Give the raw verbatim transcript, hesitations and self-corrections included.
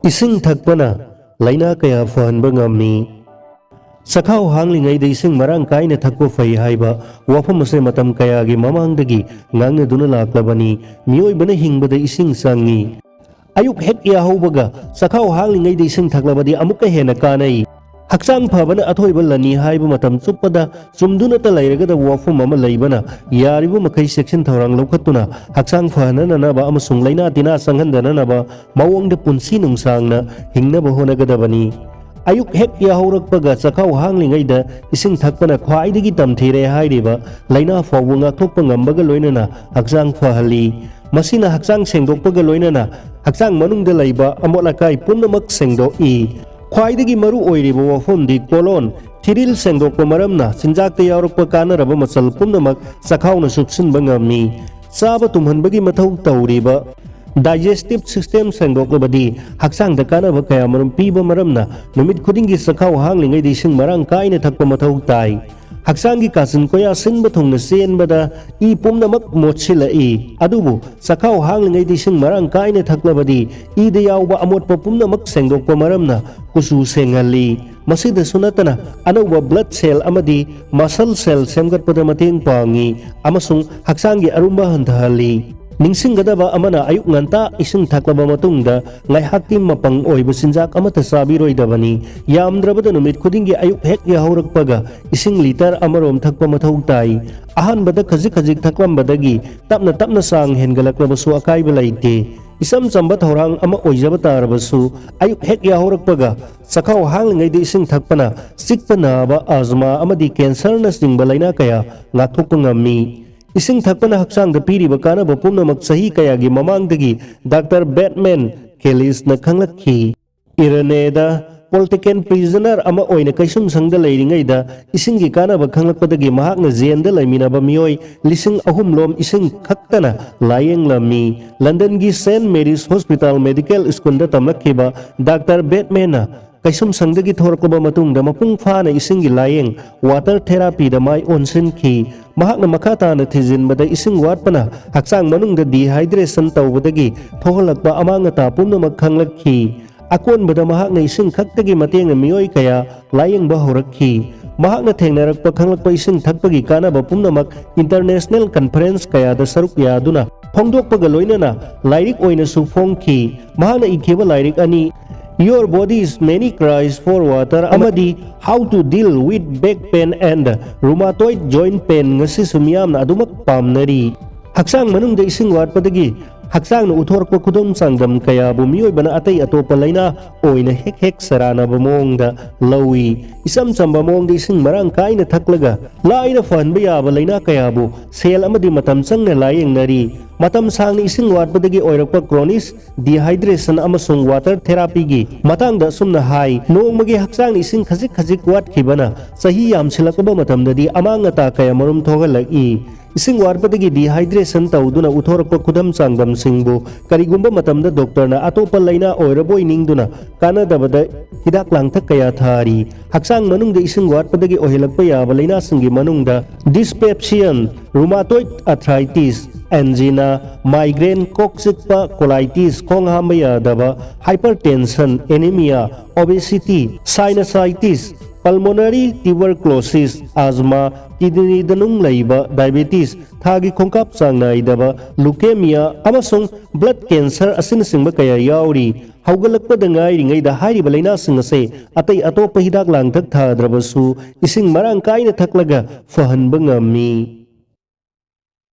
ꯏꯁꯤꯡ ꯊꯛꯄꯅ ꯂꯥꯏꯅꯥ ꯀꯌꯥ ꯐꯍꯟꯕ ꯉꯝꯃꯤ꯫ ꯆꯈꯥꯎ ꯍꯥꯡꯂꯤꯉꯩꯗ ꯏꯁꯤꯡ ꯃꯔꯥꯡ ꯀꯥꯏꯅ ꯊꯛꯄ ꯐꯩ ꯍꯥꯏꯕ ꯋꯥꯐꯝ ꯑꯁꯦ ꯃꯇꯝ ꯀꯌꯥꯒꯤ ꯃꯃꯥꯡꯗꯒꯤ ꯉꯥꯡꯅꯗꯨꯅ ꯂꯥꯛꯂꯕꯅꯤ꯫ ꯃꯤꯑꯣꯏꯕꯅ ꯍꯤꯡꯕꯗ ꯏꯁꯤꯡ ꯆꯪꯏ꯫ ꯑꯌꯨꯛ ꯍꯦꯛ ꯌꯥꯍꯧꯕꯒ ꯆꯈꯥꯎ ꯍꯥꯡꯂꯤꯉꯩꯗ ꯏꯁꯤꯡ ꯊꯛꯂꯕꯗꯤ ꯑꯃꯨꯛꯀ ꯍꯦꯟꯅ ꯀꯥꯟꯅꯩ꯫ ꯍꯛꯆꯥꯡ ꯐꯕꯅ ꯑꯊꯣꯏꯕ ꯂꯟꯅꯤ ꯍꯥꯏꯕ ꯃꯇꯝ ꯆꯨꯞꯄꯗ ꯆꯨꯝꯗꯨꯅꯇ ꯂꯩꯔꯒꯗꯕ ꯋꯥꯐꯝ ꯑꯃ ꯂꯩꯕꯅ, ꯌꯥꯔꯤꯕ ꯃꯈꯩ ꯆꯦꯛꯁꯤꯟ ꯊꯧꯔꯥꯡ ꯂꯧꯈꯠꯇꯨꯅ ꯍꯛꯆꯥꯡ ꯐꯍꯟꯅꯅꯕ ꯑꯃꯁꯨꯡ ꯂꯥꯏꯅꯥ ꯇꯤꯟꯅꯥ ꯆꯪꯍꯟꯗꯅꯅꯕ ꯃꯑꯣꯡꯗ ꯄꯨꯟꯁꯤ ꯅꯨꯡꯁꯥꯡꯅ ꯍꯤꯡꯅꯕ ꯍꯣꯠꯅꯒꯗꯕꯅꯤ꯫ ꯑꯌꯨꯛ ꯍꯦꯛ ꯌꯥꯍꯧꯔꯛꯄꯒ ꯆꯈꯥꯎ ꯍꯥꯡꯂꯤꯉꯩꯗ ꯏꯁꯤꯡ ꯊꯛꯄꯅ ꯈ꯭ꯋꯥꯏꯗꯒꯤ ꯇꯝꯊꯤꯔꯦ ꯍꯥꯏꯔꯤꯕ ꯂꯥꯏꯅꯥ ꯐꯥꯎꯕ ꯉꯥꯛꯊꯣꯛꯄ ꯉꯝꯕꯒ ꯂꯣꯏꯅꯅ ꯍꯛꯆꯥꯡ ꯐꯍꯜꯂꯤ꯫ ꯃꯁꯤꯅ ꯍꯛꯆꯥꯡ ꯁꯦꯡꯗꯣꯛꯄꯒ ꯂꯣꯏꯅꯅ ꯍꯛꯆꯥꯡ ꯃꯅꯨꯡꯗ ꯂꯩꯕ ꯑꯃꯣꯠ ꯑꯀꯥꯏ ꯄꯨꯝꯅꯃꯛ ꯁꯦꯡꯗꯣꯛꯏ꯫ ꯈ꯭ꯋꯥꯏꯗꯒꯤ ꯃꯔꯨ ꯑꯣꯏꯔꯤꯕ ꯋꯥꯐꯝꯗꯤ ꯀꯣꯂꯣꯟ, ꯊꯤꯔꯤꯜ ꯁꯦꯡꯗꯣꯛꯄ ꯃꯔꯝꯅ ꯆꯤꯟꯖꯥꯛꯇ ꯌꯥꯎꯔꯛꯄ ꯀꯥꯟꯅꯔꯕ ꯃꯆꯜ ꯄꯨꯝꯅꯃꯛ ꯆꯈꯥꯎꯅ ꯁꯨꯞꯆꯤꯟꯕ ꯉꯝꯃꯤ꯫ ꯆꯥꯕ ꯇꯨꯝꯍꯟꯕꯒꯤ ꯃꯊꯧ ꯇꯧꯔꯤꯕ digestive system ꯁꯦꯡꯗꯣꯛꯂꯕꯗꯤ ꯍꯛꯆꯥꯡꯗ ꯀꯥꯟꯅꯕ ꯀꯌꯥꯃꯔꯨꯝ ꯄꯤꯕ ꯃꯔꯝꯅ ꯅꯨꯃꯤꯠ ꯈꯨꯗꯤꯡꯒꯤ ꯆꯈꯥꯎ ꯍꯥꯡꯂꯤꯉꯩꯗ ꯏꯁꯤꯡ ꯃꯔꯥꯡ ꯀꯥꯏꯅ ꯊꯛꯄ ꯃꯊꯧ ꯇꯥꯏ꯫ ꯍꯛꯆꯥꯡꯒꯤ ꯀꯥꯆꯤꯟ ꯀꯣꯌꯥ ꯁꯤꯟꯕ ꯊꯨꯡꯅ ꯆꯦꯟꯕꯗ ꯏ ꯄꯨꯝꯅꯃꯛ ꯃꯣꯠꯁꯤꯜꯂꯛꯏ꯫ ꯑꯗꯨꯕꯨ ꯆꯈꯥꯎ ꯍꯥꯡꯂꯤꯉꯩꯗ ꯏꯁꯤꯡ ꯃꯔꯥꯡ ꯀꯥꯏꯅ ꯊꯛꯂꯕꯗꯤ ꯏꯗ ꯌꯥꯎꯕ ꯑꯃꯣꯠꯄ ꯄꯨꯝꯅꯃꯛ ꯁꯦꯡꯗꯣꯛꯄ ꯃꯔꯝꯅ ꯀꯨꯆꯨ ꯁꯦꯡꯍꯜꯂꯤ꯫ ꯃꯁꯤꯗꯁꯨ ꯅꯠꯇꯅ ꯑꯅꯧꯕ blood cell ꯑꯃꯗꯤ muscle cell ꯁꯦꯝꯒꯠꯄꯗ ꯃꯇꯦꯡ ꯄꯥꯡꯏ ꯑꯃꯁꯨꯡ ꯍꯛꯆꯥꯡꯒꯤ ꯑꯔꯨꯝꯕ ꯍꯟꯊꯍꯜꯂꯤ꯫ ꯅꯤꯡꯁꯤꯡꯒꯗꯕ ꯑꯃꯅ, ꯑꯌꯨꯛ ꯉꯟꯇꯥ ꯏꯁꯤꯡ ꯊꯛꯂꯕ ꯃꯇꯨꯡꯗ ꯉꯥꯏꯍꯥꯛꯇꯤ ꯃꯄꯪ ꯑꯣꯏꯕ ꯆꯤꯟꯖꯥꯛ ꯑꯃꯠꯇ ꯆꯥꯕꯤꯔꯣꯏꯗꯕꯅꯤ꯫ ꯌꯥꯝꯗ꯭ꯔꯕꯗ ꯅꯨꯃꯤꯠ ꯈꯨꯗꯤꯡꯒꯤ ꯑꯌꯨꯛ ꯍꯦꯛ ꯌꯥꯍꯧꯔꯛꯄꯒ ꯏꯁꯤꯡ ꯂꯤꯇꯔ ꯑꯃꯔꯣꯝ ꯊꯛꯄ ꯃꯊꯧ ꯇꯥꯏ꯫ ꯑꯍꯥꯟꯕꯗ ꯈꯖꯤꯛ ꯈꯖꯤꯛ ꯊꯛꯂꯝꯕꯗꯒꯤ ꯇꯞꯅ ꯇꯞꯅ ꯆꯥꯡ ꯍꯦꯟꯒꯠꯂꯛꯂꯕꯁꯨ ꯑꯀꯥꯏꯕ ꯂꯩꯇꯦ꯫ ꯏꯆꯝ ꯆꯝꯕ ꯊꯧꯔꯥꯡ ꯑꯃ ꯑꯣꯏꯖꯕ ꯇꯥꯔꯕꯁꯨ, ꯑꯌꯨꯛ ꯍꯦꯛ ꯌꯥꯍꯧꯔꯛꯄꯒ ꯆꯈꯥꯎ ꯍꯥꯡꯂꯤꯉꯩꯗ ꯏꯁꯤꯡ ꯊꯛꯄꯅ ꯆꯤꯛꯄ ꯅꯥꯕ, ꯑꯖꯃꯥ ꯑꯃꯗꯤ ꯀꯦꯟꯁꯔꯅꯆꯤꯡꯕ ꯂꯥꯏꯅꯥ ꯀꯌꯥ ꯉꯥꯛꯊꯣꯛꯄ ꯉꯝꯃꯤ꯫ ꯏꯁꯤꯡ ꯊꯛꯄꯅ ꯍꯛꯆꯥꯡꯗ ꯄꯤꯔꯤꯕ ꯀꯥꯟꯅꯕ ꯄꯨꯝꯅꯃꯛ ꯆꯍꯤ ꯀꯌꯥꯒꯤ ꯃꯃꯥꯡꯗꯒꯤ ꯗꯥꯛꯇꯔ ꯕꯦꯠꯃꯦꯟ ꯀꯦꯂꯤꯁꯅ ꯈꯪꯂꯛꯈꯤ꯫ ꯏꯔꯅꯦꯗ political prisoner ꯑꯃ ꯑꯣꯏꯅ ꯀꯩꯁꯨꯝꯁꯪꯗ ꯂꯩꯔꯤꯉꯩꯗ ꯏꯁꯤꯡꯒꯤ ꯀꯥꯟꯅꯕ ꯈꯪꯂꯛꯄꯗꯒꯤ ꯃꯍꯥꯛꯅ ꯖꯦꯜꯗ ꯂꯩꯃꯤꯟꯅꯕ ꯃꯤꯑꯣꯏ ꯂꯤꯁꯤꯡ ꯑꯍꯨꯝ ꯂꯣꯝ ꯏꯁꯤꯡ ꯈꯛꯇꯅ ꯂꯥꯌꯦꯡꯂꯝꯃꯤ꯫ ꯂꯟꯗꯟꯒꯤ Saint Mary's Hospital Medical Schoolꯗ ꯇꯝꯂꯛꯈꯤꯕ ꯗꯥꯛꯇꯔ ꯕꯦꯠꯃꯦꯟꯅ ꯀꯩꯁꯨꯝꯁꯪꯗꯒꯤ ꯊꯣꯔꯛꯂꯕ ꯃꯇꯨꯡꯗ ꯃꯄꯨꯡ ꯐꯥꯅ ꯏꯁꯤꯡꯒꯤ ꯂꯥꯌꯦꯡ, water therapyꯗ ꯃꯥꯏ ꯑꯣꯟꯁꯤꯟꯈꯤ꯫ ꯃꯍꯥꯛꯅ ꯃꯈꯥ ꯇꯥꯅ ꯊꯤꯖꯤꯟꯕꯗ ꯏꯁꯤꯡ ꯋꯥꯠꯄꯅ ꯍꯛꯆꯥꯡ ꯃꯅꯨꯡꯗ dehydration ꯇꯧꯕꯗꯒꯤ ꯊꯣꯛꯍꯜꯂꯛꯄ ꯑꯃꯥꯡ ꯑꯇꯥ ꯄꯨꯝꯅꯃꯛ ꯈꯪꯂꯛꯈꯤ꯫ ꯑꯀꯣꯟꯕꯗ ꯃꯍꯥꯛꯅ ꯏꯁꯤꯡ ꯈꯛꯇꯒꯤ ꯃꯇꯦꯡꯅ ꯃꯤꯑꯣꯏ ꯀꯌꯥ ꯂꯥꯌꯦꯡꯕ ꯍꯧꯔꯛꯈꯤ꯫ ꯃꯍꯥꯛꯅ ꯊꯦꯡꯅꯔꯛꯄ ꯈꯪꯂꯛꯄ ꯏꯁꯤꯡ ꯊꯛꯄꯒꯤ ꯀꯥꯟꯅꯕ ꯄꯨꯝꯅꯃꯛ international conference ꯀꯌꯥꯗ ꯁꯔꯨꯛ ꯌꯥꯗꯨꯅ ꯐꯣꯡꯗꯣꯛꯄꯒ ꯂꯣꯏꯅꯅ ꯂꯥꯏꯔꯤꯛ ꯑꯣꯏꯅꯁꯨ ꯐꯣꯡꯈꯤ꯫ ꯃꯍꯥꯛꯅ ꯏꯈꯤꯕ ꯂꯥꯏꯔꯤꯛ ꯑꯅꯤ, Your Body's Many Cries for Water ꯑꯃꯗꯤ How to Deal with Back Pain and Rheumatoid Joint Pain ꯉꯁꯤꯁꯨ ꯃꯤꯌꯥꯝꯅ ꯑꯗꯨꯃꯛ ꯄꯥꯝꯅꯔꯤ꯫ ꯍꯛꯆꯥꯡ ꯃꯅꯨꯡꯗ ꯏꯁꯤꯡ ꯋꯥꯠꯄꯗꯒꯤ ꯍꯛꯆꯥꯡꯅ ꯎꯠꯊꯣꯔꯛꯄ ꯈꯨꯗꯝ ꯆꯥꯡꯗꯝ ꯀꯌꯥꯕꯨ ꯃꯤꯑꯣꯏꯕꯅ ꯑꯇꯩ ꯑꯇꯣꯞꯄ ꯂꯥꯏꯅꯥ ꯑꯣꯏꯅ ꯍꯦꯛ ꯍꯦꯛ ꯆꯔꯥꯟꯅꯕ ꯃꯑꯣꯡꯗ ꯂꯧꯏ꯫ ꯏꯆꯝ ꯆꯝꯕ ꯃꯑꯣꯡꯗ ꯏꯁꯤꯡ ꯃꯔꯥꯡ ꯀꯥꯏꯅ ꯊꯛꯂꯒ ꯂꯥꯏꯅ ꯐꯍꯟꯕ ꯌꯥꯕ ꯂꯥꯏꯅꯥ ꯀꯌꯥꯕꯨ ꯁꯦꯜ ꯑꯃꯗꯤ ꯃꯇꯝ ꯆꯪꯅ ꯂꯥꯌꯦꯡꯅꯔꯤ꯫ ꯃꯇꯝ ꯁꯥꯡꯅ ꯏꯁꯤꯡ ꯋꯥꯠꯄꯗꯒꯤ ꯑꯣꯏꯔꯛꯄ chronic dehydration ꯑꯃꯁꯨꯡ water therapyꯒꯤ ꯃꯇꯥꯡꯗ ꯑꯁꯨꯝꯅ ꯍꯥꯏ, ꯅꯣꯡꯃꯒꯤ ꯍꯛꯆꯥꯡꯅ ꯏꯁꯤꯡ ꯈꯖꯤꯛ ꯈꯖꯤꯛ ꯋꯥꯠꯈꯤꯕꯅ ꯆꯍꯤ ꯌꯥꯝꯁꯤꯜꯂꯛꯄ ꯃꯇꯝꯗꯗꯤ ꯑꯃꯥꯡ ꯑꯇꯥ ꯀꯌꯥ ꯃꯔꯨꯝ ꯊꯣꯛꯍꯜꯂꯛꯏ꯫ ꯏꯁꯤꯡ ꯋꯥꯠꯄꯗꯒꯤ dehydration ꯇꯧꯗꯨꯅ ꯎꯠꯊꯣꯔꯛꯄ ꯈꯨꯗꯝ ꯆꯥꯡꯗꯝꯁꯤꯡꯕꯨ ꯀꯔꯤꯒꯨꯝꯕ ꯃꯇꯝꯗ ꯗꯣꯛꯇꯔꯅ ꯑꯇꯣꯞꯄ ꯂꯥꯏꯅꯥ ꯑꯣꯏꯔꯕꯣꯏ ꯅꯤꯡꯗꯨꯅ ꯀꯥꯟꯅꯗꯕꯗ ꯍꯤꯗꯥꯛ ꯂꯥꯡꯊꯛ ꯀꯌꯥ ꯊꯥꯔꯤ꯫ ꯍꯛꯆꯥꯡ ꯃꯅꯨꯡꯗ ꯏꯁꯤꯡ ꯋꯥꯠꯄꯗꯒꯤ ꯑꯣꯏꯍꯜꯂꯛꯄ ꯌꯥꯕ ꯂꯥꯏꯅꯥꯁꯤꯡꯒꯤ ꯃꯅꯨꯡꯗ dyspepsia, rheumatoid arthritis, angina, migraine, ꯀꯣꯛ ꯆꯤꯛꯄ, colitis, ꯈꯣꯡ ꯍꯥꯝꯕ ꯌꯥꯗꯕ, hypertension, anemia, obesity, sinusitis, pulmonary tuberculosis, asthma, kidneyꯗ ꯅꯨꯡ ꯂꯩꯕ, diabetes, ꯊꯥꯒꯤ ꯈꯣꯡꯀꯥꯞ ꯆꯥꯡ ꯅꯥꯏꯗꯕ, leukemia ꯑꯃꯁꯨꯡ blood cancer ꯑꯁꯤꯅꯆꯤꯡꯕ ꯀꯌꯥ ꯌꯥꯎꯔꯤ꯫ ꯍꯧꯒꯠꯂꯛꯄꯗ ꯉꯥꯏꯔꯤꯉꯩꯗ ꯍꯥꯏꯔꯤꯕ ꯂꯥꯏꯅꯥꯁꯤꯡ ꯑꯁꯦ ꯑꯇꯩ ꯑꯇꯣꯞꯄ ꯍꯤꯗꯥꯛ ꯂꯥꯡꯊꯛ ꯊꯥꯗ꯭ꯔꯕꯁꯨ ꯏꯁꯤꯡ ꯃꯔꯥꯡ ꯀꯥꯏꯅ ꯊꯛꯂꯒ ꯐꯍꯟꯕ ꯉꯝꯃꯤ꯫